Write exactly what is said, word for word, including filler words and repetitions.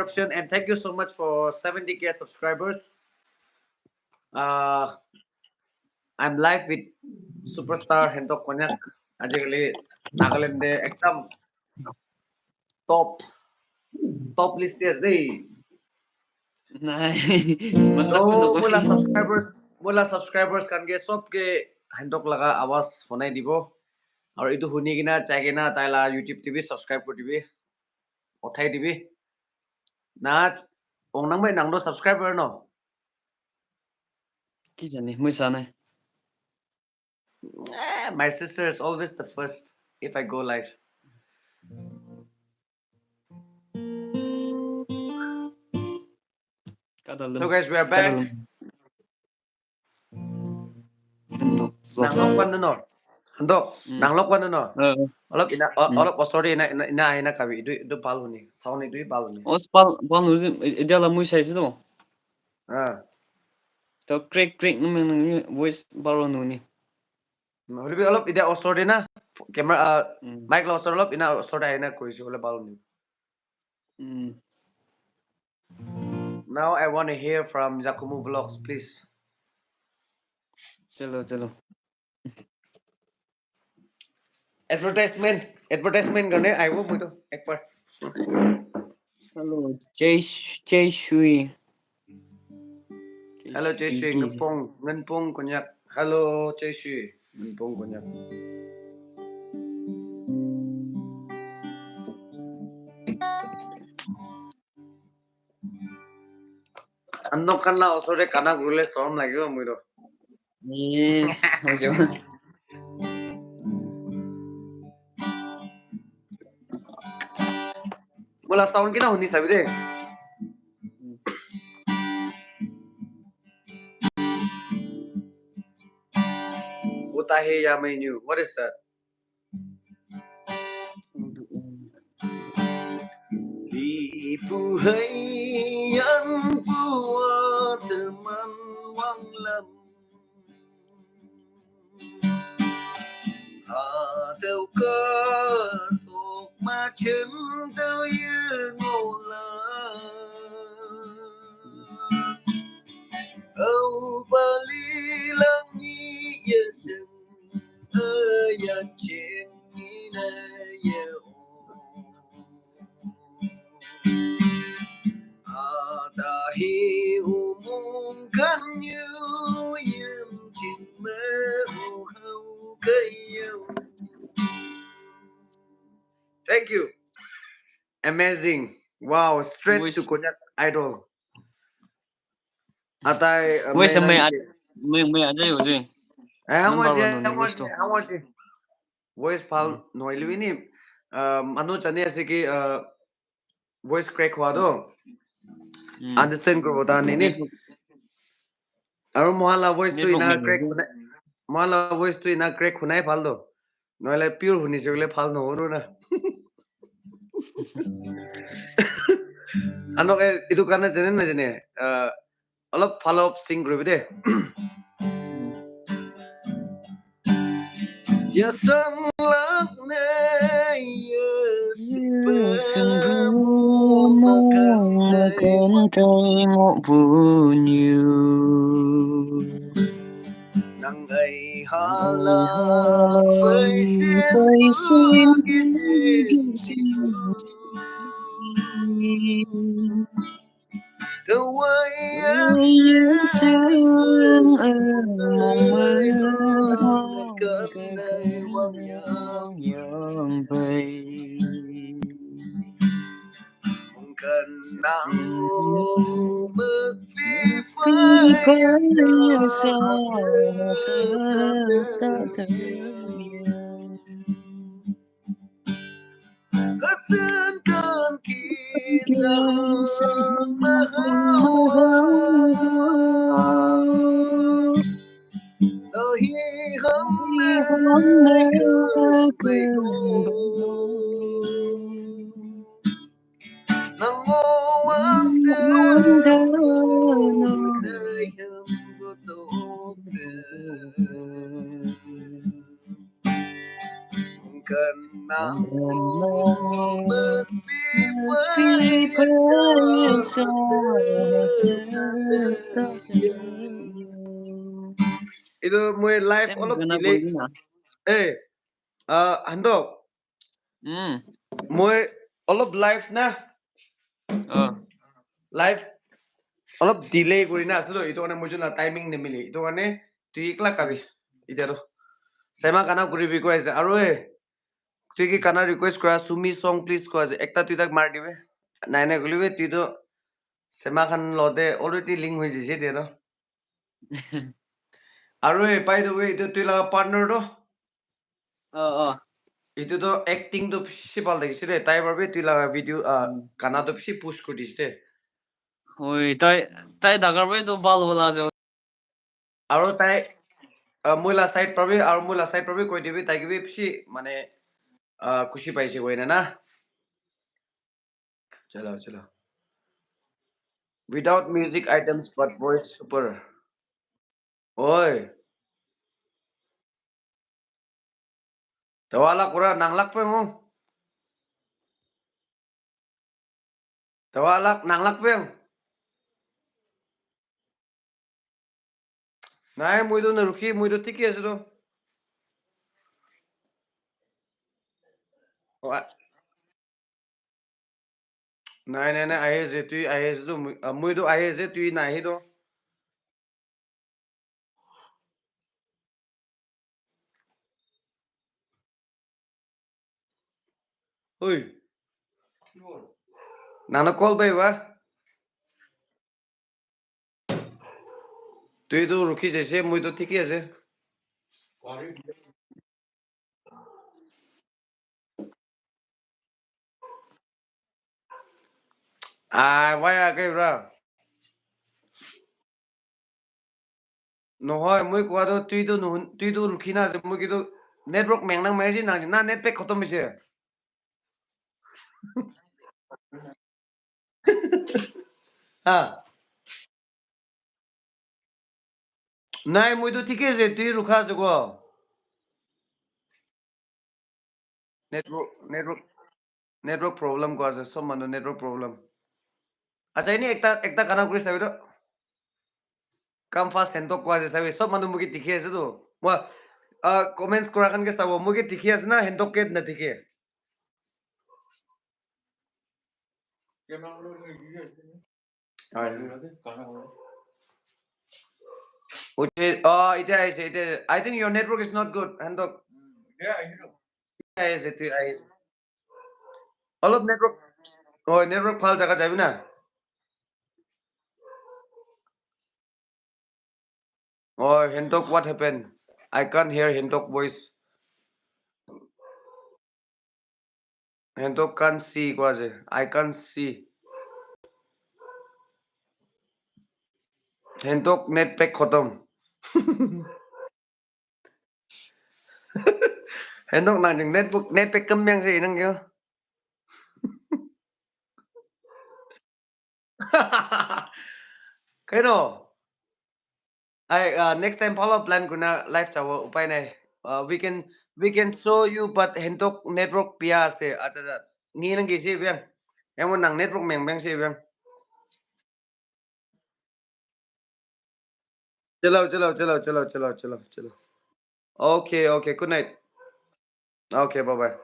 interruption, and thank you so much for seventy K subscribers. Uh, I'm live with superstar Hentok Konyak. Ajikali Nagaland de ekdam top top list te ase dei. Nai. So, mula subscribers, mula subscribers khan ke sob ke Hentok laga awaz sunai dibo. Aru etu huni kena, chai kena, tai la YouTube T V subscribe kuri dibi. Uthai dibi. Na, ong nang bai nang do subscriber no. Ki jani, mui sa nai. Eh, my sister is always the first if I go live. Kadal. So guys, we are back. Nang lok wan no. Hando, Mm. nang lok wan no. Uh, Olop ina, o- Mm. olop, oh, sorry, ina, ina, ina, ina kabi. Itu, itu bal huni. Sound itu bal huni. Os pal pal nu dia la mui sai sido. Ah. To crack crack nu men voice baro nu ni. Hoilebi olop ida osor de na. Camera, ah, Mm. Mic la osor olop ina osor de aina koise hoile bal huni. Mm. Now I want to hear from Jakumu Vlogs, please. Chalo chalo. Advertisement, advertisement karne aibo moi to ekbar. Hello, Jay Sh- Jay Shui. Hello, Jay Shui, Ngapong, Nganpong, Konyak. Hello, Jay Shui, Nganpong, Konyak. Anok khan la osor de kana kurle sorom lagibo moi to. Eh, okay. Mola sound kina huni sabi de. Uta he ya menu. What is that? Li pu hai yan pu wa te man wang lam. Ha teu ka tok ma chen teu ye ngo la. Au pa li lang ni ye sen a ya chen ni na ye o. Ata hi umung kan yu yem jin me u hau kai yau. Thank you. Amazing. Wow, straight to Konyak Idol. Atai, uh, Wait, main sampai ang- ad- Mui mui aja yo je. Eh, how Number much? One on How the much? list, oh. How much? Voice phal nohoile bi ni, uh, manu jani ase ki, uh, voice crack hua to. Mm. Understand kuribo ta ni ni. Aru mohan la voice tu Network ina nai crack hobo. Hunai, mohan la voice tu ina crack hunai phal to. Nohoile pure hunise koile phal nohobo na. Anoke etu gana jane na jane, uh, olop follow up sing kuribi de. Ya sang lak ne, ya sing pe mo makan ne. Nang ai halak fai sin kisi. Tawai aseng ang amai kan nai wang yang bai. Kan nang mati fai aseng. Kasan kan kita mahal. Nahi humne kal pe ko. Namo ante kai hum to. Kan nang mati fai. Etu moi live olop delay. Eh, ah, Handok. Hmm. Moi olop live na. Oh. Live olop delay kuri na ase to, etu karne moi jona timing nimile. Etu karne tui ekla kabi. Ite to. Sema gana kuribi koi ase. Aru eh, tui ki gana request kura, Sumi song please koi ase. Ekta tui tak mari dibe. Nai nai kulibe, tui to Sema khan lote already link hoi jise de to. Aru eh, by the way, etu tui laga partner to? Oh, oh. Etu to acting to bishi bhal thakise de. Tai para bi tui laga video, ah, gana to bishi push kuri dise de. Oi, tai, tai dagar para to bhal hola ase. Aru tai, ah, moi la side para bi, aru moi la side para bi koi dibi, tai ki bi bishi mane, ah, khushi paise koi na na. Chalo, chalo. Without music items, but voice super. Oi. Tawala kura nanglak pe mo. Tawala nanglak pe. Nai, moi tu na rukhi, moi tu thiki ase to. Wa-, nai, nai, nai, ahi ase, tui ahi ase to, moi, ah, moi tu ahi ase, tui nahi to. Oi. Nana call bai wa. Tui tu rukhi jaise, moi tu thiki ase. Ah, why ake bra? Nohoi, moi kowa tu tui tu nuhun, tui tu rukhi na ase, moi kitu network meng nang mai ase nang na net pack khotom hoise. Ha. Nai, moi tu thike ase, tui rukha ase ko. Network, network, network problem ko ase, sob manu network problem. Acha, ini ekta, ekta gana kuri sabi to. Kam fast Hentok ko ase sabi, sob manu muke dikhi ase to. Moi, ah, comments kura khan ke sabo, muke dikhi ase na, Hentok ke na dikhe. Ute, ah, ite ahise, ite. I think your network is not good, Hentok. Ite ahise, ite ahise. Olop network, oh, network bhal jaga jabi na. Oh, Hentok, what happened? I can't hear Hentok voice. Hentok can't see ko ase. I can't see. Hentok net pack khotom. Hentok nang jing network, net pack kam biang se nang kyo. Kaino? Ai, uh, next time follow plan kuna live chabo, upai nai. Uh, we can, we can show you, but Hentok network pia ase. Acha, acha. Ni nang kisi biang. Emo nang network meng meng si biang. Chalo, chalo, chalo, chalo, chalo, chalo, chalo. Okay, okay. Good night. Okay, bye bye.